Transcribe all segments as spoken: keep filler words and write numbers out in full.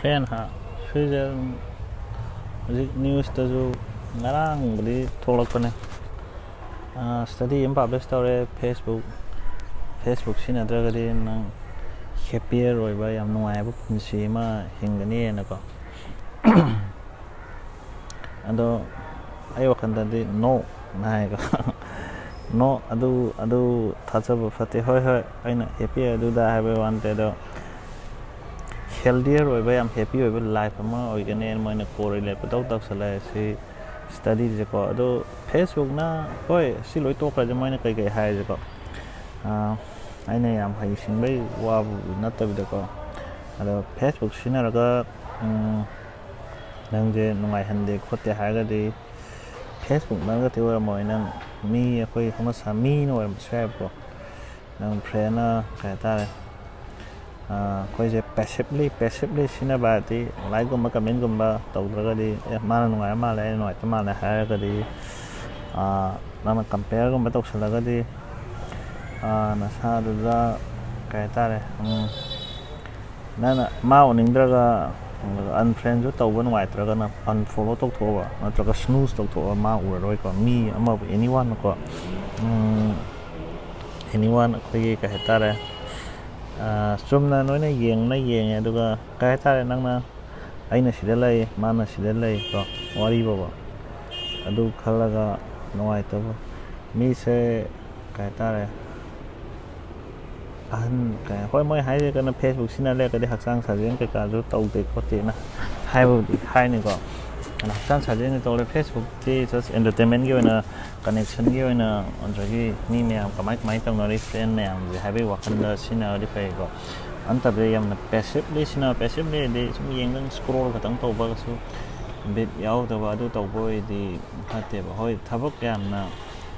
And ꯍꯥ ꯁꯤꯁꯦ ꯍꯧꯖꯤꯛ ꯅ꯭ꯌꯨꯁꯇꯁꯨ ꯉꯔꯥꯡꯕꯨꯗꯤ ꯊꯣꯛꯂꯛꯄꯅꯦ꯫ ꯁ꯭ꯇꯗꯤ ꯑꯃ ꯄꯥꯕ꯭ꯂꯤꯁ ꯇꯧꯔꯦ꯫ ꯐꯦꯁꯕꯨꯛ ꯐꯦꯁꯕꯨꯛ ꯁꯤꯖꯤꯟꯅꯗ꯭ꯔꯒꯗꯤ ꯅꯪ ꯍꯦꯄꯤꯌꯔ ꯑꯣꯏꯕ, ꯌꯥꯝ ꯅꯨꯡꯉꯥꯏꯕ ꯄꯨꯟꯁꯤ ꯑꯃ ꯍꯤꯡꯒꯅꯤꯅꯀꯣ꯫ ꯑꯗꯣ ꯑꯩ ꯋꯥꯈꯜꯗꯗꯤ ꯅꯣ ꯍꯥꯏꯀꯣ꯫ ꯅꯣ, ꯑꯗꯨ ꯑꯗꯨ ꯊꯥꯖꯕ ꯐꯠꯇꯦ꯫ ꯍꯣꯏ ꯍꯣꯏ, ꯑꯩꯅ ꯍꯦꯄꯤ ꯑꯗꯨꯗ ꯍꯥꯏꯕꯩ ꯋꯥ ꯅꯠꯇꯦ, ꯑꯗꯣ ꯍꯦꯜꯗꯤꯌꯔ ꯑꯣꯏꯕ, ꯌꯥꯝ ꯍꯦꯄꯤ ꯑꯣꯏꯕ ꯂꯥꯏꯐ ꯑꯃ ꯑꯣꯏꯒꯅꯤ ꯃꯣꯏꯅ ꯀꯣꯔꯤꯂꯦꯠ ꯇꯧ ꯇꯧꯁꯜꯂꯛꯑꯦ ꯁꯤ ꯁ꯭ꯇꯗꯤꯁꯦꯀꯣ꯫ ꯑꯗꯣ ꯐꯦꯁꯕꯨꯛꯅ, ꯍꯣꯏ, ꯁꯤ ꯂꯣꯏ ꯇꯣꯛꯈ꯭ꯔꯁꯦ, ꯃꯣꯏꯅ ꯀꯩꯀꯩ ꯍꯥꯏꯔꯁꯦꯀꯣ꯫ ꯑꯥ, ꯑꯩꯅ ꯌꯥꯝ ꯍꯩꯁꯤꯡꯕꯩ ꯋꯥꯕꯨ ꯅꯠꯇꯕꯤꯗꯀꯣ꯫ ꯑꯗꯣ ꯐꯦꯁꯕꯨꯛ ꯁꯤꯖꯤꯟꯅꯔꯒ ꯎꯝ, ꯅꯪꯁꯦ ꯅꯨꯡꯉꯥꯏꯍꯟꯗꯦ ꯈꯣꯠꯇꯦ ꯍꯥꯏꯔꯒꯗꯤ, ꯐꯦꯁꯕꯨꯛꯅꯒꯗꯤ ꯑꯣꯏꯔꯝꯃꯣꯏ, ꯅꯪ ꯃꯤ, ꯑꯩꯈꯣꯏ ꯍꯧꯅꯁꯥ ꯃꯤꯅ ꯑꯣꯏꯔꯝꯕꯁꯨ ꯌꯥꯏꯕꯀꯣ꯫ ꯅꯪ ꯐ꯭ꯔꯦꯟꯅ ꯀꯩ ꯍꯥꯏꯇꯥꯔꯦ, ꯑꯩꯈꯣꯏꯁꯦ ꯄꯦꯁꯤꯞꯂꯤ ꯄꯦꯁꯤꯞꯂꯤ ꯁꯤꯖꯤꯟꯅꯕ ꯍꯥꯏꯗꯤ, ꯂꯥꯏꯛꯀꯨꯝꯕ ꯀꯃꯦꯟꯒꯨꯝꯕ ꯇꯧꯗ꯭ꯔꯒꯗꯤ, ꯑꯦ, ꯃꯥꯅ ꯅꯨꯡꯉꯥꯏꯔ ꯃꯥꯜꯂꯦ, ꯑꯩꯅ ꯅꯨꯡꯉꯥꯏꯇ ꯃꯥꯜꯂꯦ ꯍꯥꯏꯔꯒꯗꯤ, ꯅꯪꯅ ꯀꯝꯄꯦꯌꯔꯒꯨꯝꯕ ꯇꯧꯁꯜꯂꯒꯗꯤ, ꯅꯁꯥꯗꯨꯗ ꯀꯩ ꯍꯥꯏꯇꯥꯔꯦ, ꯅꯪꯅ ꯃꯥ ꯎꯅꯤꯡꯗ꯭ꯔꯒ ꯑꯟꯐ꯭ꯔꯦꯟꯁꯨ ꯇꯧꯕ ꯅꯨꯡꯉꯥꯏꯇ꯭ꯔꯒꯅ ꯑꯟꯐꯣꯂꯣ ꯇꯧꯊꯣꯛꯑꯕ ꯅꯠꯇ꯭ꯔꯒ ꯁ꯭ꯅꯨꯁ ꯇꯧꯊꯣꯛꯑ ꯃꯥ ꯎꯔꯔꯣꯏꯀꯣ꯫ ꯃꯤ ꯑꯃꯕꯨ, ꯑꯦꯅꯤ ꯋꯥꯟꯀꯣ, ꯑꯦꯅꯤ ꯋꯥꯟ ꯑꯩꯈꯣꯏꯒꯤ ꯀꯩ ꯍꯥꯏꯇꯥꯔꯦ, ꯆꯨꯝꯅ ꯅꯣꯏꯅ ꯌꯦꯡꯅ ꯌꯦꯡꯉꯦ, ꯑꯗꯨꯒ ꯀꯩ ꯍꯥꯏꯇꯥꯔꯦ, ꯅꯪꯅ ꯑꯩꯅ ꯁꯤꯗ ꯂꯩ, ꯃꯥꯅ ꯁꯤꯗ ꯂꯩ ꯀꯣ, ꯋꯥꯔꯤ ꯐꯥꯎꯕ꯫ ꯑꯗꯨ ꯈꯜꯂꯒ ꯅꯨꯡꯉꯥꯏꯇꯕ ꯃꯤꯁꯦ ꯀꯩ ꯍꯥꯏꯇꯥꯔꯦ, ꯑꯍꯟ ꯀꯩ, ꯍꯣꯏ, ꯃꯣꯏ ꯍꯥꯏꯔꯒꯅ ꯐꯦꯁꯕꯨꯛ ꯁꯤꯖꯤꯟꯅ ꯂꯩꯔꯒꯗꯤ ꯍꯛꯆꯥꯡ ꯁꯥꯖꯦꯜ ꯀꯩꯀꯥꯁꯨ ꯇꯧꯗꯦ ꯈꯣꯠꯇꯦꯅ ꯍꯥꯏꯕꯕꯨꯗꯤ ꯍꯥꯏꯅꯤꯀꯣ꯫ ꯑꯗꯣ ꯍꯛꯆꯥꯡ ꯁꯥꯖꯦꯜꯗꯤ ꯇꯧꯔꯦ, ꯐꯦꯁꯕꯨꯛꯇꯤ ꯖꯁ ꯑꯦꯟꯇꯔꯇꯦꯟꯃꯦꯟꯒꯤ ꯑꯣꯏꯅ, ꯀꯅꯦꯛꯁꯟꯒꯤ ꯑꯣꯏꯅ, ꯑꯗꯒꯤ ꯃꯤ ꯃꯌꯥꯝ ꯀꯃꯥꯏ ꯀꯃꯥꯏ ꯇꯧꯅꯔꯤ, ꯐ꯭ꯔꯦꯟ ꯃꯌꯥꯝꯁꯦ ꯍꯥꯏꯕꯒꯤ ꯋꯥꯈꯜꯗ ꯁꯤꯖꯤꯟꯅꯔꯗꯤ ꯐꯩꯀꯣ꯫ ꯅꯠꯇꯕꯗ ꯌꯥꯝꯅ ꯄꯦꯁꯤꯞꯂꯤ ꯁꯤꯖꯤꯟꯅ, ꯄꯦꯁꯤꯞꯂꯤ ꯍꯥꯏꯗꯤ ꯁꯨꯝ ꯌꯦꯡꯗꯪ ꯁ꯭ꯀ꯭ꯔꯣꯜ ꯈꯛꯇꯪ ꯇꯧꯕꯒꯁꯨ ꯕꯤꯠ ꯌꯥꯎꯗꯕ, ꯑꯗꯨ ꯇꯧꯕ ꯑꯣꯏꯗꯤ ꯐꯠꯇꯦꯕ꯫ ꯍꯣꯏ, ꯊꯕꯛ ꯌꯥꯝꯅ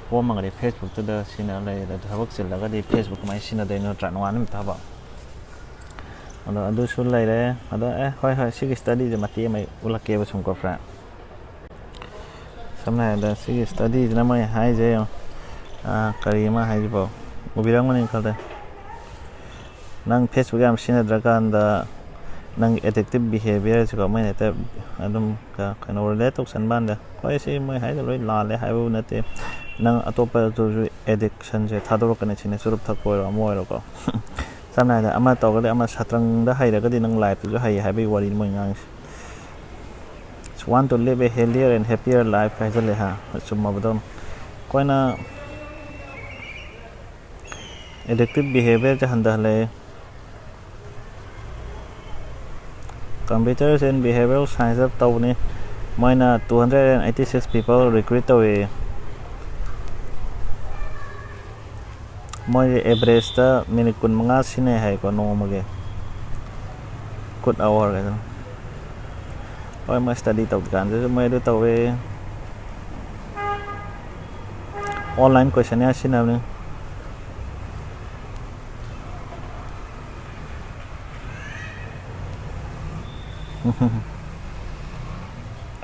ꯀꯣꯝꯃꯒꯗꯤ ꯐꯦꯁꯕꯨꯛꯇꯨꯗ ꯁꯤꯖꯤꯟꯅ ꯂꯩꯔꯦ, ꯑꯗꯣ ꯊꯕꯛ ꯆꯤꯜꯂꯒꯗꯤ ꯐꯦꯁꯕꯨꯛ ꯀꯃꯥꯏꯅ ꯁꯤꯖꯤꯟꯅꯗꯣꯏꯅꯣ ꯅꯠꯇ꯭ꯔꯥ, ꯅꯣꯡꯉꯥꯟꯕ ꯅꯨꯃꯤꯠ ꯇꯥꯕ? ꯑꯗꯣ ꯑꯗꯨꯁꯨ ꯂꯩꯔꯦ꯫ ꯑꯗꯣ, ꯑꯦ, ꯍꯣꯏ ꯍꯣꯏ, ꯁꯤꯒꯤ ꯁ꯭ꯇꯗꯤꯁꯦ ꯃꯇꯦꯛ ꯑꯃ ꯎꯠꯂꯛꯀꯦꯕ ꯁꯨꯝꯀꯣ, ꯐ꯭ꯔꯦꯟ꯫ ꯁꯝꯅ ꯍꯥꯏꯔꯕꯗ ꯁꯤꯒꯤ ꯁ꯭ꯇꯗꯤꯁꯤꯅ ꯃꯣꯏ ꯍꯥꯏꯁꯦ ꯌꯦꯡꯉꯣ꯫ ꯑꯥ, ꯀꯔꯤ ꯑꯃ ꯍꯥꯏꯁꯤꯕꯣ? ꯎꯕꯤꯔꯝꯒꯅꯤ ꯈꯜꯂꯦ꯫ ꯅꯪ ꯐꯦꯁꯕꯨꯛ ꯌꯥꯝ ꯁꯤꯖꯤꯟꯅꯗ꯭ꯔꯀꯥꯟꯗ ꯅꯪ addictive behavior ꯁꯤꯀꯣ, ꯃꯣꯏꯅ ꯍꯦꯛꯇ ꯑꯗꯨꯝ ꯀ-, ꯀꯩꯅꯣ relate ꯇꯧꯁꯟꯕ ꯀꯥꯟꯗ, ꯍꯣꯏ, ꯁꯤ ꯃꯣꯏ ꯍꯥꯏꯗꯣ ꯂꯣꯏ ꯂꯥꯜꯂꯦ ꯍꯥꯏꯕꯕꯨ ꯅꯠꯇꯦ, ꯅꯪ ꯑꯇꯣꯞꯄꯗꯁꯨ addiction ꯁꯦ ꯊꯥꯗꯣꯔꯛꯀꯅꯤ ꯁꯤꯅꯤ, ꯆꯨꯔꯨꯞ ꯊꯛꯄ ꯑꯣꯏꯔꯣ, ꯑꯃ ꯑꯣꯏꯔꯣꯀꯣ꯫ ꯁꯝꯅ ꯍꯥꯏꯔꯕꯗ, ꯑꯃ ꯇꯧꯔꯒꯗꯤ ꯑꯃ, ꯁꯇ꯭ꯔꯪꯗ ꯍꯩꯔꯒꯗꯤ ꯅꯪ life ꯇꯁꯨ ꯍꯩ ꯍꯥꯏꯕꯒꯤ ꯋꯥꯔꯤꯅꯤ ꯃꯣꯏ ꯉꯥꯡꯉꯤꯁꯦ꯫ So, want to live a healthier and happier life ꯍꯥꯏꯖꯜꯂꯦ ꯍꯥ, ꯆꯨꯝꯃꯕꯗꯧꯅ꯫ ꯑꯩꯈꯣꯏꯅ addictive behavior say ꯍꯟꯊꯍꯜꯂꯛꯑꯦ꯫ Computers and Behavioral Science ꯇꯧꯕꯅꯤ꯫ ꯃꯣꯏꯅ two hundred and eighty six people recruit ꯇꯧꯏ꯫ ꯃꯣꯏꯁꯦ average ꯇ ꯃꯤꯅꯤꯠ ꯀꯨꯟꯃꯉꯥ ꯁꯤꯖꯤꯟꯅꯩ ꯍꯥꯏꯀꯣ, ꯅꯣꯡꯃꯒꯤ꯫ Good hour ꯍꯥꯏꯗꯅ꯫ ꯍꯣꯏ, ꯃꯣꯏ study ꯇꯧꯗ꯭ꯔꯤꯀꯥꯟꯗꯁꯨ ꯃꯣꯏ ꯑꯗꯨ ꯇꯧꯋꯦ꯫ Online questionnaire ꯁꯤꯖꯤꯟꯅꯕꯅꯤ꯫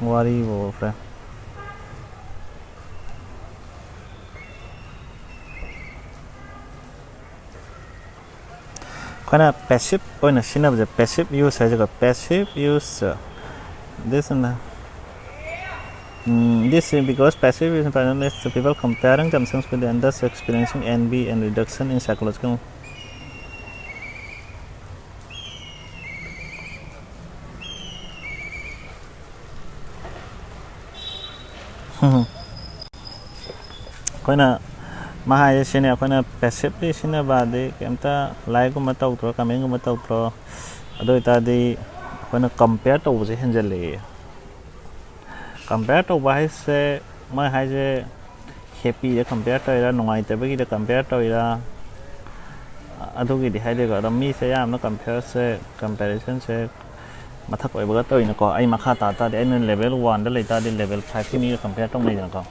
ꯋꯥꯔꯤꯕꯨ friend꯫ ꯑꯩꯈꯣꯏꯅ passive ꯑꯣꯏꯅ ꯁꯤꯖꯤꯟꯅꯕꯁꯦ, passive use ꯍꯥꯏꯁꯦꯀꯣ, passive use, this and, mm, this is because passive use leads to people comparing themselves with and thus experiencing envy and reduction in psychological. ꯑꯩꯈꯣꯏꯅ ꯃꯥ ꯍꯥꯏꯔꯤꯁꯤꯅꯦ, ꯑꯩꯈꯣꯏꯅ passively ꯁꯤꯖꯤꯟꯅꯕꯗꯤ ꯀꯩꯝꯇ like ꯀꯨꯝꯕ ꯇꯧꯗ꯭ꯔꯣ, comment ꯀꯨꯝꯕ ꯇꯧꯗ꯭ꯔꯣ? ꯑꯗꯨ ꯑꯣꯏꯇꯥꯔꯗꯤ ꯑꯩꯈꯣꯏꯅ compare ꯇꯧꯕꯁꯦ ꯍꯦꯟꯖꯜꯂꯛꯑꯦ꯫ Compare ꯇꯧꯕ ꯍꯥꯏꯁꯦ, ꯃꯣꯏ ꯍꯥꯏꯁꯦ happy ꯗ compare ꯇꯧꯔꯤꯔꯥ, ꯅꯨꯡꯉꯥꯏꯇꯕꯒꯤꯗ compare ꯇꯧꯔꯤꯔꯥ, ꯑꯗꯨꯒꯤꯗꯤ ꯍꯥꯏꯗꯦꯀꯣ꯫ ꯑꯗꯣ ꯃꯤꯁꯦ ꯑꯌꯥꯝꯕꯅ compare ꯁꯦ, comparison ꯁꯦ ꯃꯊꯛ ꯑꯣꯏꯕꯒ ꯇꯧꯔꯤꯅꯀꯣ꯫ ꯑꯩ ꯃꯈꯥ ꯇꯥ ꯇꯥꯔꯗꯤ, ꯑꯩꯅ level one ꯗ ꯂꯩ ꯇꯥꯔꯗꯤ level five ꯀꯤ ꯃꯤꯒ compare ꯇꯧꯅꯩꯗꯅꯀꯣ꯫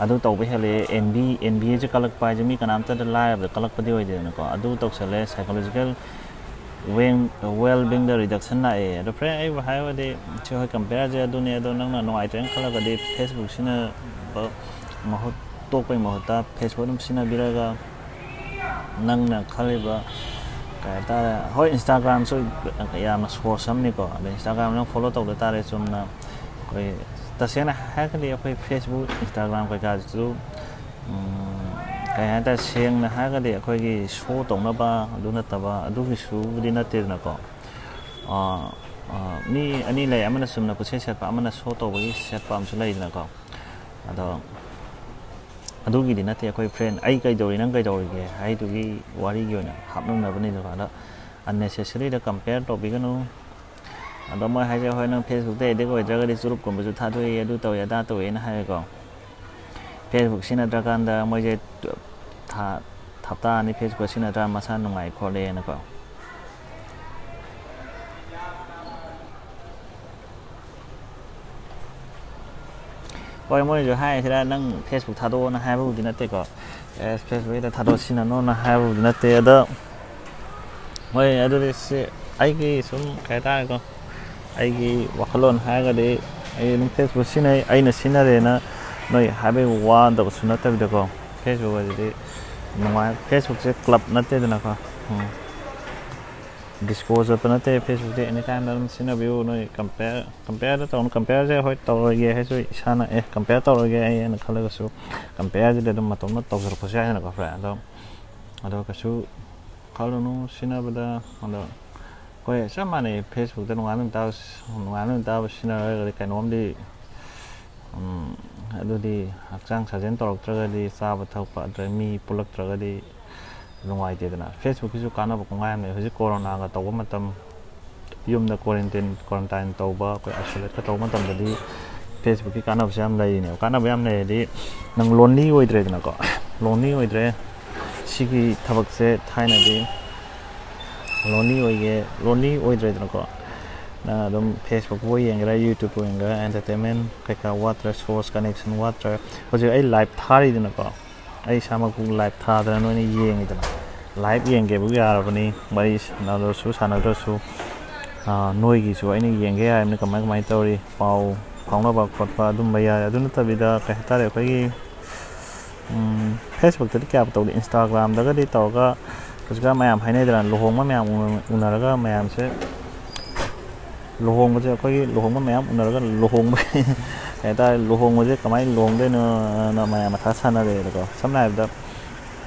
ꯑꯗꯨ ꯇꯧꯕ ꯍꯦꯜꯂꯛꯑꯦ꯫ Envy, envy ꯁꯦ ꯀꯜꯂꯛꯄ ꯍꯥꯏꯁꯦ ꯃꯤ ꯀꯅꯥꯝꯇꯗ ꯂꯥꯏꯔꯕꯗ ꯀꯜꯂꯛꯄꯗꯤ ꯑꯣꯏꯗꯦꯗꯅꯀꯣ꯫ ꯑꯗꯨ ꯇꯧꯁꯜꯂꯦ, psychological well, well being ꯗ reduction ꯂꯥꯛꯑꯦ꯫ ꯑꯗꯣ friend, ꯑꯩꯕꯨ ꯍꯥꯏꯔꯨꯔꯗꯤ ꯁꯤ ꯍꯣꯏ compare ꯁꯦ ꯑꯗꯨꯅꯦ, ꯑꯗꯣ ꯅꯪꯅ ꯅꯨꯡꯉꯥꯏꯇ꯭ꯔꯦꯅ ꯈꯜꯂꯒꯗꯤ Facebook ꯁꯤꯖꯤꯟꯅꯕ ꯃꯍꯨꯠ, ꯇꯣꯛꯄꯩ ꯃꯍꯨꯠꯇ Facebook ꯑꯗꯨꯝ ꯁꯤꯖꯤꯟꯅꯕꯤꯔꯒ ꯅꯪꯅ ꯈꯜꯂꯤꯕ ꯀꯩ ꯍꯥꯏꯇꯥꯔꯦ, ꯍꯣꯏ, Instagram-ꯁꯨ ꯌꯥꯝꯅ source ꯑꯃꯅꯤꯀꯣ꯫ ꯑꯗꯣ Instagram ꯅꯪ follow ꯇꯧꯗ ꯇꯥꯔꯦ, ꯆꯨꯝꯅ ꯑꯩꯈꯣꯏ, ꯇꯁꯦꯡꯅ ꯍꯥꯏꯔꯒꯗꯤ ꯑꯩꯈꯣꯏ Facebook, Instagram ꯀꯩꯀꯥꯁꯤꯁꯨ, ꯎꯝ, ꯀꯩ ꯍꯥꯏꯇꯥꯔꯦ, ꯁꯦꯡꯅ ꯍꯥꯏꯔꯒꯗꯤ ꯑꯩꯈꯣꯏꯒꯤ show ꯇꯧꯅꯕ ꯑꯗꯨ ꯅꯠꯇꯕ, ꯑꯗꯨꯒꯤꯁꯨꯕꯨꯗꯤ ꯅꯠꯇꯦꯗꯅꯀꯣ꯫ ꯑꯥ, ꯑꯥ, ꯃꯤ ꯑꯅꯤ ꯂꯩ, ꯑꯃꯅ ꯆꯨꯝꯅ ꯄꯣꯠꯆꯩ ꯁꯦꯠꯄ, ꯑꯃꯅ show ꯇꯧꯕꯒꯤ ꯁꯦꯠꯄ ꯑꯃꯁꯨ ꯂꯩꯗꯅꯀꯣ꯫ ꯑꯗꯣ ꯑꯗꯨꯒꯤꯗꯤ ꯅꯠꯇꯦ꯫ ꯑꯩꯈꯣꯏ friend, "ꯑꯩ ꯀꯩꯗꯧꯔꯤ, ꯅꯪ ꯀꯩꯗꯧꯔꯤꯒꯦ?" ꯍꯥꯏꯗꯨꯒꯤ ꯋꯥꯔꯤꯒꯤ ꯑꯣꯏꯅ ꯍꯥꯞꯅꯕꯅꯤꯗꯅꯀꯣ꯫ ꯑꯗꯣ unnecessary-ꯗ compare ꯇꯧꯕꯤꯒꯅꯨ꯫ ꯑꯗꯣ ꯃꯣꯏ ꯍꯥꯏꯁꯦ, "ꯍꯣꯏ, ꯅꯪ Facebook-ꯇ addict ꯑꯣꯏꯗ꯭ꯔꯒꯗꯤ ꯆꯨꯔꯨꯞꯀꯨꯝꯕꯁꯨ ꯊꯥꯗꯣꯛꯏ, ꯑꯗꯨ ꯇꯧꯏ, ꯑꯗꯥ ꯇꯧꯏꯅ" ꯍꯥꯏꯔꯦꯀꯣ꯫ Facebook ꯁꯤꯖꯤꯟꯅꯗ꯭ꯔꯀꯥꯟꯗ ꯃꯣꯏꯁꯦ ꯊꯥ, ꯍꯞꯇꯥ ꯑꯅꯤ Facebook ꯁꯤꯖꯤꯟꯅꯗ꯭ꯔꯥ, ꯃꯁꯥ ꯅꯨꯡꯉꯥꯏ ꯈꯣꯠꯂꯦꯅꯀꯣ꯫ ꯍꯣꯏ, ꯃꯣꯏꯅꯁꯨ ꯍꯥꯏꯔꯤꯁꯤꯗ ꯅꯪ Facebook ꯊꯥꯗꯣꯛꯑꯣꯅ ꯍꯥꯏꯕꯕꯨꯗꯤ ꯅꯠꯇꯦꯀꯣ꯫ ꯑꯦ, Facebook ꯍꯦꯛꯇ ꯊꯥꯗꯣꯛ ꯁꯤꯖꯤꯟꯅꯅꯣꯅ ꯍꯥꯏꯕꯕꯨꯗꯤ ꯅꯠꯇꯦ꯫ ꯑꯗ ꯃꯣꯏ ꯑꯗꯨꯗꯤ ꯁꯤ ꯑꯩꯒꯤ ꯁꯨꯝ ꯀꯩ ꯍꯥꯏꯇꯥꯔꯦꯀꯣ, ꯑꯩꯒꯤ ꯋꯥꯈꯜꯂꯣꯟ ꯍꯥꯏꯔꯒꯗꯤ ꯑꯩ ꯑꯗꯨꯝ Facebook ꯁꯤꯖꯤꯟꯅꯩ, ꯑꯩꯅ ꯁꯤꯖꯤꯟꯅꯔꯦꯅ ꯅꯣꯏ ꯍꯥꯏꯕꯒꯤ ꯋꯥꯗꯕꯁꯨ ꯅꯠꯇꯕꯤꯗꯀꯣ꯫ Facebook ꯑꯁꯤꯗꯤ ꯅꯨꯡꯉꯥꯏ, Facebook ꯁꯦ club ꯅꯠꯇꯦꯗꯅꯀꯣ꯫ ꯎꯝ꯫ Disco ꯆꯠꯄ ꯅꯠꯇꯦ, Facebook ꯇꯤ any time ꯗ ꯑꯗꯨꯝ ꯁꯤꯖꯤꯟꯅꯕꯤꯌꯨ꯫ ꯅꯣꯏ compare, compare ꯗ ꯇꯧꯅꯨ꯫ Compare ꯁꯦ ꯍꯣꯏ ꯇꯧꯔꯣꯏꯒꯦ ꯍꯥꯏꯁꯨ ꯏꯁꯥꯅ, "ꯑꯦ, compare ꯇꯧꯔꯣꯏꯒꯦ ꯑꯩ" ꯍꯥꯏꯅ ꯈꯜꯂꯒꯁꯨ, compare ꯁꯤꯗꯤ ꯑꯗꯨꯝ ꯃꯇꯣꯝꯇ ꯇꯧꯖꯔꯛꯄꯁꯨ ꯌꯥꯏꯗꯅꯀꯣ, friend꯫ ꯑꯗꯣ, ꯑꯗꯣ ꯀꯩꯁꯨ ꯈꯜꯂꯨꯅꯨ ꯁꯤꯖꯤꯟꯅꯕꯗ꯫ ꯑꯗꯣ ꯑꯩꯈꯣꯏ ꯆꯞ ꯃꯥꯟꯅꯩ, Facebook ꯇ ꯅꯣꯡꯉꯥꯟꯕ ꯅꯨꯃꯤꯠ ꯇꯥꯕ, ꯅꯣꯡꯉꯥꯟꯕ ꯅꯨꯃꯤꯠ ꯇꯥꯕ ꯁꯤꯖꯤꯟꯅꯔꯒꯗꯤ ꯀꯩꯅꯣꯝꯗꯤ ꯎꯝ, ꯑꯗꯨꯗꯤ ꯍꯛꯆꯥꯡ ꯁꯥꯖꯦꯜ ꯇꯧꯔꯛꯇ꯭ꯔꯒꯗꯤ, ꯆꯥꯕ ꯊꯛꯄ, ꯑꯗꯨꯗ ꯃꯤ ꯄꯨꯜꯂꯛꯇ꯭ꯔꯒꯗꯤ ꯅꯨꯡꯉꯥꯏꯇꯦꯗꯅ꯫ Facebook ꯀꯤꯁꯨ ꯀꯥꯟꯅꯕ ꯀꯣꯡꯒꯥꯏ ꯑꯃ ꯂꯩ꯫ ꯍꯧꯖꯤꯛ ꯀꯣꯔꯣꯅꯥꯒ ꯇꯧꯕ ꯃꯇꯝ, ꯌꯨꯝꯗ quarantine, quarantine ꯇꯧꯕ, ꯑꯩꯈꯣꯏ isolate ꯀ ꯇꯧꯕ ꯃꯇꯝꯗꯗꯤ Facebook ꯀꯤ ꯀꯥꯟꯅꯕꯁꯦ ꯌꯥꯝ ꯂꯩꯔꯤꯅꯦꯕ꯫ ꯀꯥꯟꯅꯕ ꯌꯥꯝ ꯂꯩꯔꯗꯤ ꯅꯪ lonely ꯑꯣꯏꯗ꯭ꯔꯦꯗꯅꯀꯣ, lonely ꯑꯣꯏꯗ꯭ꯔꯦ꯫ ꯁꯤꯒꯤ ꯊꯕꯛꯁꯦ ꯊꯥꯏꯅꯗꯤ lonely ꯑꯣꯏꯒꯦ, lonely ꯑꯣꯏꯗ꯭ꯔꯦꯗꯅꯀꯣ꯫ ꯅꯪ ꯑꯗꯨꯝ Facebook ꯄꯨ ꯌꯦꯡꯒꯦꯔꯥ, YouTube ꯄꯨ ꯌꯦꯡꯒꯦꯔꯥ, entertainment ꯀꯩꯀꯥ ꯋꯥꯠꯇ꯭ꯔꯦ, source connection ꯋꯥꯠꯇ꯭ꯔꯦ꯫ ꯍꯧꯖꯤꯛ ꯑꯩ live ꯊꯥꯔꯤꯗꯅꯀꯣ, ꯑꯩ ꯏꯁꯥꯃꯛꯄꯨ live ꯊꯥꯗꯅ ꯅꯣꯏꯅ ꯌꯦꯡꯉꯤꯗꯅ, live ꯌꯦꯡꯒꯦꯕꯨ ꯌꯥꯔꯕꯅꯤ, ꯋꯥꯔꯤ ꯁꯥꯟꯅꯗ꯭ꯔꯁꯨ ꯁꯥꯟꯅꯗ꯭ꯔꯁꯨ꯫ ꯑꯥ, ꯅꯣꯏꯒꯤꯁꯨ ꯑꯩꯅ ꯌꯦꯡꯒꯦ ꯍꯥꯏꯕꯅꯤ, ꯀꯃꯥꯏ ꯀꯃꯥꯏꯅ ꯇꯧꯔꯤ, ꯄꯥꯎ ꯐꯥꯎꯅꯕ ꯈꯣꯠꯄ ꯑꯗꯨꯝꯕ ꯌꯥꯏ꯫ ꯑꯗꯨ ꯅꯠꯇꯕꯤꯗ ꯀꯩ ꯍꯥꯏꯇꯥꯔꯦ, ꯑꯩꯈꯣꯏꯒꯤ ꯎꯝ, Facebook ꯇꯗꯤ ꯀꯌꯥꯕꯨ ꯇꯧꯗꯦ, Instagram ꯗꯒꯗꯤ ꯇꯧꯔꯒ ꯍꯧꯖꯤꯛꯀꯥꯟ ꯃꯌꯥꯝ ꯍꯥꯏꯅꯩꯗꯅ, ꯂꯨꯍꯣꯡꯕ ꯃꯌꯥꯝ ꯎꯅ-, ꯎꯅꯔꯒ ꯃꯌꯥꯝꯁꯦ, ꯂꯨꯍꯣꯡꯕꯁꯦ, ꯑꯩꯈꯣꯏꯒꯤ ꯂꯨꯍꯣꯡꯕ ꯃꯌꯥꯝ ꯎꯅꯔꯒ ꯂꯨꯍꯣꯡꯕ, ꯀꯩ ꯍꯥꯏꯇꯥꯔꯦ, ꯂꯨꯍꯣꯡꯕꯁꯦ ꯀꯃꯥꯏꯅ ꯂꯨꯍꯣꯡꯗꯣꯏꯅꯣꯅ ꯃꯌꯥꯝ ꯃꯊꯥ ꯁꯥꯟꯅꯔꯦꯗꯀꯣ꯫ ꯁꯝꯅ ꯍꯥꯏꯔꯕꯗ,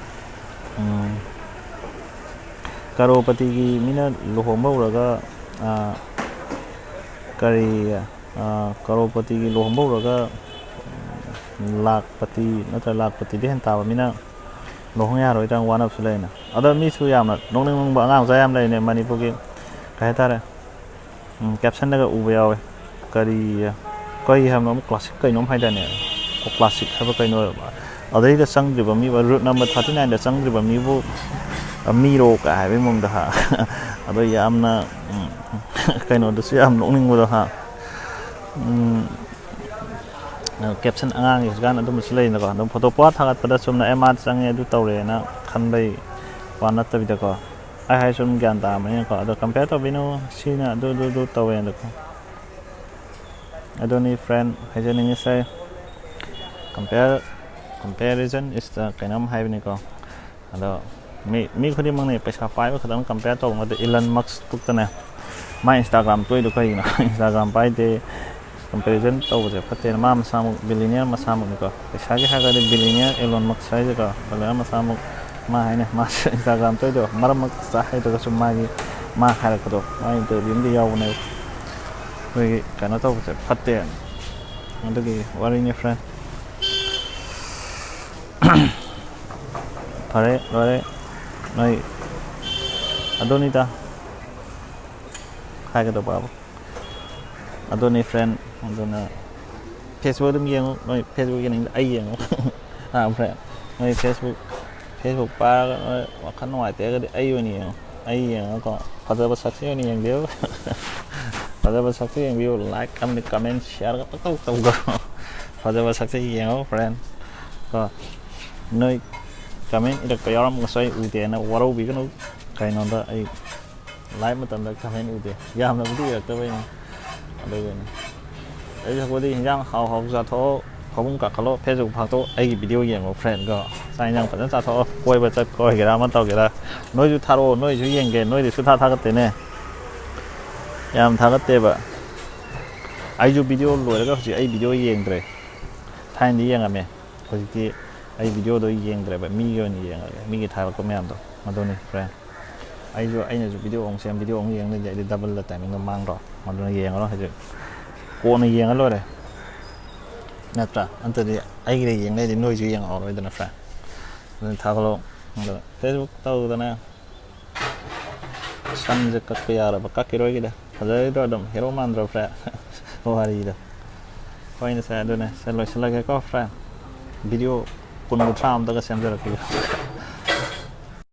ꯎꯝ, ꯀꯔꯣꯔꯄꯇꯤꯒꯤ ꯃꯤꯅ ꯂꯨꯍꯣꯡꯕ ꯎꯔꯒ, ꯑꯥ, ꯀꯔꯤ, ꯑꯥ, ꯀꯔꯣꯔꯄꯇꯤꯒꯤ ꯂꯨꯍꯣꯡꯕ ꯎꯔꯒ, ꯎꯝ, ꯂꯥꯛꯄꯇꯤ ꯅꯠꯇ꯭ꯔ ꯂꯥꯛꯄꯇꯤꯗꯤ ꯍꯦꯟ ꯇꯥꯕ ꯃꯤꯅ ꯂꯨꯍꯣꯡ ꯌꯥꯔꯣꯏꯗ꯭ꯔꯥ ꯋꯥꯅꯕꯁꯨ ꯂꯩꯅ꯫ ꯑꯗꯣ ꯃꯤꯁꯨ ꯌꯥꯝꯅ ꯅꯣꯛꯅꯤꯡ ꯅꯣꯛꯅꯤꯡꯕ ꯑꯉꯥꯡ ꯃꯆꯥ ꯌꯥꯝ ꯂꯩꯅꯦ ꯃꯅꯤꯄꯨꯔꯒꯤ, ꯀꯩ ꯍꯥꯏꯇꯥꯔꯦ, ꯎꯝ, ꯀꯦꯞꯁꯟꯗꯒ ꯎꯕ ꯌꯥꯎꯋꯦ꯫ ꯀꯔꯤ, ꯀꯔꯤ ꯍꯥꯏꯕꯅꯣ ꯑꯃ, ꯀ꯭ꯂꯥꯁꯤꯛ ꯀꯩꯅꯣꯝ ꯍꯥꯏꯗꯥꯏꯅꯦ? ꯑꯣ, ꯀ꯭ꯂꯥꯁꯤꯛ ꯍꯥꯏꯕ ꯀꯩꯅꯣ ꯑꯣꯏꯕ꯫ ꯑꯗꯩꯗ ꯆꯪꯗ꯭ꯔꯤꯕ ꯃꯤꯕꯨ, ꯔꯨꯠ ꯅꯝꯕꯔ ꯊꯥꯔꯇꯤ ꯅꯥꯏꯟꯗ ꯆꯪꯗ꯭ꯔꯤꯕ ꯃꯤꯕꯨ, ꯑ, ꯃꯤꯔꯣ ꯀꯥꯏ ꯍꯥꯏꯕꯒꯤ ꯃꯑꯣꯡꯗ ꯍꯥ꯫ ꯑꯗꯣ ꯌꯥꯝꯅ, ꯎꯝ, ꯀꯩꯅꯣꯗꯨꯁꯨ ꯌꯥꯝ ꯅꯣꯛꯅꯤꯡꯕꯗꯣ ꯍꯥ꯫ ꯎꯝ, ꯀꯦꯞꯁꯟ ꯑꯉꯥꯡꯒꯤ ꯍꯧꯖꯤꯛꯀꯥꯟ ꯑꯗꯨꯝꯕꯁꯨ ꯂꯩꯅꯀꯣ꯫ ꯑꯗꯨꯝ ꯐꯣꯇꯣ ꯄꯣꯠ ꯊꯥꯒꯠꯄꯗ ꯆꯨꯝꯅ "ꯑꯦ, ꯃꯥ ꯆꯪꯉꯦ, ꯑꯗꯨ ꯇꯧꯔꯦꯅ" ꯈꯟꯕꯩ ꯋꯥ ꯅꯠꯇꯕꯤꯗꯀꯣ꯫ ꯑꯩ ꯍꯥꯏ ꯁꯨꯝ ꯒ꯭ꯌꯥꯟ ꯇꯥꯔꯝꯃꯅꯤꯅꯀꯣ꯫ ꯑꯗꯣ ꯀꯝꯄꯤꯌꯔ ꯇꯧꯕꯤꯅꯨ, ꯁꯤꯅ ꯑꯗꯨ, ꯑꯗꯨ, ꯑꯗꯨ ꯇꯧꯋꯦꯅꯀꯣ꯫ ꯑꯗꯨꯅꯤ friend ꯍꯥꯏꯖꯅꯤꯡꯉꯤꯁꯦ꯫ Compare, comparison is the ꯀꯩꯅꯣꯝ ꯍꯥꯏꯕꯅꯤꯀꯣ꯫ ꯑꯗꯣ ꯃꯤ, ꯃꯤ ꯈꯨꯗꯤꯡꯃꯛꯅꯦ ꯄꯩꯁꯥ ꯄꯥꯏꯕ ꯈꯛꯇꯪ ꯀꯝꯄꯤꯌꯔ ꯇꯧꯕ ꯅꯠꯇꯦ꯫ ꯏꯂꯟ ꯃꯛꯁ ꯕꯨꯛꯇꯅꯦ ꯃꯥ Instagram ꯇꯣꯏꯗꯣ ꯀꯩꯒꯤꯅꯣ? Instagram ꯄꯥꯏꯗꯦ, ꯀꯝꯄꯦꯔꯤꯖꯟ ꯇꯧꯕꯁꯦ ꯐꯠꯇꯦꯅ꯫ ꯃꯥ ꯃꯁꯥꯃꯛ ꯕꯤꯂꯤꯅꯤꯌꯔ ꯃꯁꯥꯃꯛꯅꯤꯀꯣ꯫ ꯄꯩꯁꯥꯒꯤ ꯍꯥꯏꯔꯒꯗꯤ ꯕꯤꯂꯤꯅꯤꯌꯔ ꯏꯂꯣꯟ ꯃꯛꯁ ꯍꯥꯏꯁꯦꯀꯣ, ꯕꯤꯂꯤꯅꯤꯌꯔ ꯃꯁꯥꯃꯛ꯫ ꯃꯥ ꯍꯥꯏꯅꯦ, ꯃꯥꯁꯦ Instagram ꯇꯣꯏꯗꯣ ꯃꯔꯝ ꯃꯛꯇ ꯍꯥꯏꯗ꯭ꯔꯒꯁꯨ ꯃꯥꯒꯤ, ꯃꯥ ꯍꯥꯏꯔꯛꯄꯗꯣ, ꯃꯥ ꯏꯟꯇꯔꯚ꯭ꯌꯨ ꯑꯃꯗꯤ ꯌꯥꯎꯕꯅꯦꯕ꯫ ꯑꯩꯈꯣꯏꯒꯤ ꯀꯩꯅꯣ ꯇꯧꯕꯁꯦ ꯐꯠꯇꯦ꯫ ꯑꯗꯨꯒꯤ ꯋꯥꯔꯤꯅꯤ friend꯫ ꯐꯔꯦ, ꯂꯣꯏꯔꯦ꯫ ꯅꯣꯏ ꯑꯗꯨꯅꯤꯗ ꯍꯥꯏꯒꯗꯧꯕꯕꯨ꯫ ꯑꯗꯨꯅꯤ friend꯫ ꯑꯗꯨꯅ Facebook ꯑꯗꯨꯝ ꯌꯦꯡꯉꯨ꯫ ꯅꯣꯏ Facebook ꯌꯦꯡꯅꯤꯡꯗ ꯑꯩ ꯌꯦꯡꯉꯨ꯫ ꯑꯥ, friend, ꯅꯣꯏ Facebook, Facebook ꯄꯥꯏꯔꯒ ꯅꯣꯏ ꯋꯥꯈꯜ ꯅꯨꯡꯉꯥꯏꯇꯦ ꯍꯥꯏꯔꯒꯗꯤ ꯑꯩ ꯑꯣꯏꯅ ꯌꯦꯡꯉꯨ꯫ ꯑꯩ ꯌꯦꯡꯉꯒꯀꯣ, ꯐꯖꯕ ꯁꯛꯁꯦ ꯑꯣꯏꯅ ꯌꯦꯡꯕꯤꯌꯨ꯫ ꯐꯖꯕ ꯁꯛꯁꯦ ꯌꯦꯡꯕꯤꯌꯨ꯫ Like ꯑꯃꯗꯤ comment share ꯇꯧ ꯇꯧꯈ꯭ꯔꯣ꯫ ꯐꯖꯕ ꯁꯛꯁꯦ ꯌꯦꯡꯉꯣ friend꯫ ꯀꯣ, ꯅꯣꯏ comment ꯏꯔꯛꯄ ꯌꯥꯎꯔꯝꯃꯒꯁꯨ ꯑꯩ ꯎꯗꯦꯅ ꯋꯥꯔꯧꯕꯤꯒꯅꯨ꯫ ꯀꯩꯅꯣꯗ ꯑꯩ live ꯃꯇꯝꯗ comment ꯎꯗꯦ꯫ ꯌꯥꯝꯅꯕꯨꯗꯤ ꯏꯔꯛꯇꯕꯩꯅꯦ꯫ ꯑꯗꯨꯒꯤꯅꯦ꯫ ꯑꯩ ꯍꯧꯖꯤꯛꯄꯨꯗꯤ ꯍꯤꯟꯖꯥꯡ ꯍꯥꯎ ꯍꯥꯎ ꯆꯥꯊꯣꯛꯑꯣ, ꯐꯃꯨꯡ ꯀꯥꯈꯠꯂꯣ, Facebook ꯐꯥꯛꯇꯣꯛꯑꯣ, ꯑꯩꯒꯤ video ꯌꯦꯡꯉꯣ friend ꯀꯣ꯫ ꯆꯥꯛ ꯍꯤꯟꯖꯥꯡ ꯐꯖꯅ ꯆꯥꯊꯣꯛꯑꯣ, ꯀꯣꯏꯕ ꯆꯠꯄ ꯑꯣꯏꯒꯦꯔꯥ ꯑꯃ ꯇꯧꯒꯦꯔꯥ꯫ ꯅꯣꯏꯁꯨ ꯊꯥꯔꯛꯑꯣ, ꯅꯣꯏꯁꯨ ꯌꯦꯡꯒꯦ꯫ ꯅꯣꯏꯗꯤ ꯁꯨꯊꯥ ꯊꯥꯒꯠꯇꯦꯅꯦ, ꯌꯥꯝ ꯊꯥꯒꯠꯇꯦꯕ꯫ ꯑꯩꯁꯨ ꯚꯤꯗꯤꯑꯣ ꯂꯣꯏꯔꯒ ꯍꯧꯖꯤꯛ ꯑꯩ ꯚꯤꯗꯤꯑꯣ ꯌꯦꯡꯗ꯭ꯔꯦ꯫ ꯊꯥꯏꯅꯗꯤ ꯌꯦꯡꯉꯝꯃꯦ, ꯍꯧꯖꯤꯛꯇꯤ ꯑꯩ ꯚꯤꯗꯤꯑꯣꯗꯣ ꯌꯦꯡꯗ꯭ꯔꯦꯕ, ꯃꯤꯒꯤ ꯑꯣꯏꯅ ꯌꯦꯡꯉꯒꯦ, ꯃꯤꯒꯤ ꯊꯥꯒꯠꯂꯛꯄ ꯃꯌꯥꯝꯗꯣ꯫ ꯃꯗꯨꯅꯤ ꯐ꯭ꯔꯦꯟ, ꯑꯩꯁꯨ ꯑꯩꯅꯁꯨ ꯚꯤꯗꯤꯑꯣ ꯑꯃꯨꯛ ꯁꯦꯝ, ꯚꯤꯗꯤꯑꯣ ꯑꯃꯨꯛ ꯌꯦꯡ ꯂꯩꯔꯗꯤ ꯑꯩꯗꯤ ꯗꯕꯜꯗ ꯇꯥꯏꯃꯤꯡꯗꯣ ꯃꯥꯡꯗ꯭ꯔꯣ? ꯑꯗꯨꯅ ꯌꯦꯡꯉꯔꯣꯏ ꯍꯧꯖꯤꯛ, ꯀꯣꯟꯅ ꯌꯦꯡꯉ ꯂꯣꯏꯔꯦ, ꯅꯠꯇ꯭ꯔꯥ? ꯅꯠꯇ꯭ꯔꯗꯤ ꯑꯩꯒꯤꯗ ꯌꯦꯡ ꯂꯩꯔꯗꯤ ꯅꯣꯏꯁꯨ ꯌꯦꯡꯉꯛꯑꯔꯣꯏꯗꯅ ꯐ꯭ꯔꯦꯟ꯫ ꯑꯗꯨꯅ ꯊꯥꯒꯠꯂꯛꯑꯣ꯫ ꯑꯗꯣ Facebook ꯇꯧꯗꯅ ꯁꯝꯁꯦ ꯀꯛꯄ ꯌꯥꯔꯕ? ꯀꯛꯈꯤꯔꯣꯏꯒꯤꯗ꯫ ꯐꯖꯔꯤꯗ꯭ꯔꯣ? ꯑꯗꯨꯝ ꯍꯦꯔꯣ ꯃꯥꯟꯗ꯭ꯔꯣ ꯐ꯭ꯔꯦꯟ? ꯋꯥꯔꯤꯗꯣ꯫ ꯍꯣꯏꯅꯦ ꯁꯦ, ꯑꯗꯨꯅꯦ ꯁꯦ, ꯂꯣꯏꯁꯤꯜꯂꯒꯦꯀꯣ ꯐ꯭ꯔꯦꯟ꯫ ꯚꯤꯗꯤꯑꯣ ꯀꯨꯟ ꯀꯨꯟꯊ꯭ꯔꯥ ꯑꯝꯇꯒ ꯁꯦꯝꯖꯔꯛꯄꯤꯌꯨ꯫